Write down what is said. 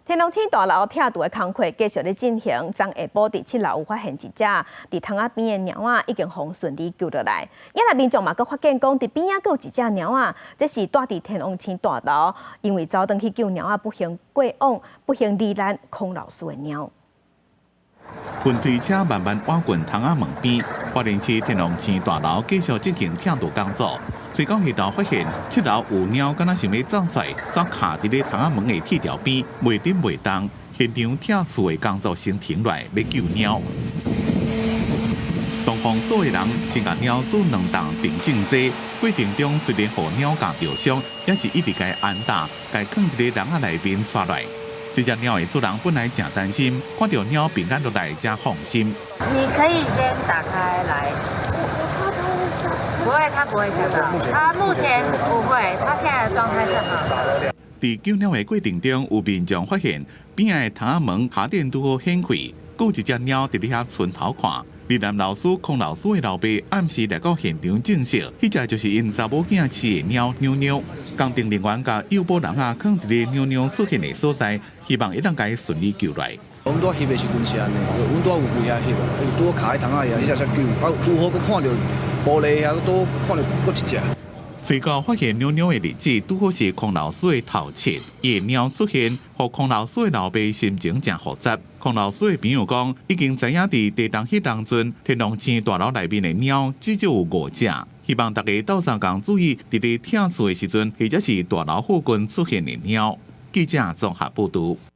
天龍村大樓拆除的工課繼續咧進行，昨下晡佇7樓有發現一隻佇窗仔邊的貓仔，已經予順利救落來。也來民眾嘛，閣發現講，佇邊仔閣有一隻貓仔，這是蹛佇天王星大樓，因為走轉去救貓仔不幸過往，不幸罹難孔老師的貓。雲推車慢慢倚近窗仔門邊，花蓮市天王星大樓繼續進行拆除工作。隨到彼頭發現7樓有貓，敢若想欲走出來，煞卡佇咧窗仔門的鐵條邊，袂振袂動。現場拆除的工作先停落來，欲救貓。東方所的人先共貓注兩筒鎮靜劑，過程中雖然予貓咬著傷，也是一直共按打，共囥佇咧籠仔內面紲來。這隻貓的主人本來誠擔心，看著貓平安落來，才放心。你可以先打開來。不會，它不會嚇到。它目前不會，它現在的狀態是好的。佇救貓的過程中，有民眾發現邊仔的窗仔門下電拄好掀開，閣有一隻貓佇咧遐伸頭看。罹難老師孔老師的老爸暗時來到現場證實，彼隻就是𪜶查某囝飼的貓妞妞。工程人員共誘捕籠仔囥佇咧妞妞出現的所在，希望會當共伊順利救來。阮拄仔翕的時陣是按呢，阮拄仔有圍遐翕，伊拄好卡佇窗仔遐，彼隻才救。啊，拄好閣看著玻璃遐，拄看著閣一隻。隨後發現妞妞的日子拄好是孔老師的頭七，伊的貓出現，予孔老師的老爸心情誠複雜。孔老師的朋友講，已經知影佇地動彼當陣，天龍星大樓內面的貓至少有五隻。希望大家鬥相共注意，佇咧拆除的時陣，或者是大樓附近出現的貓。記者綜合報導。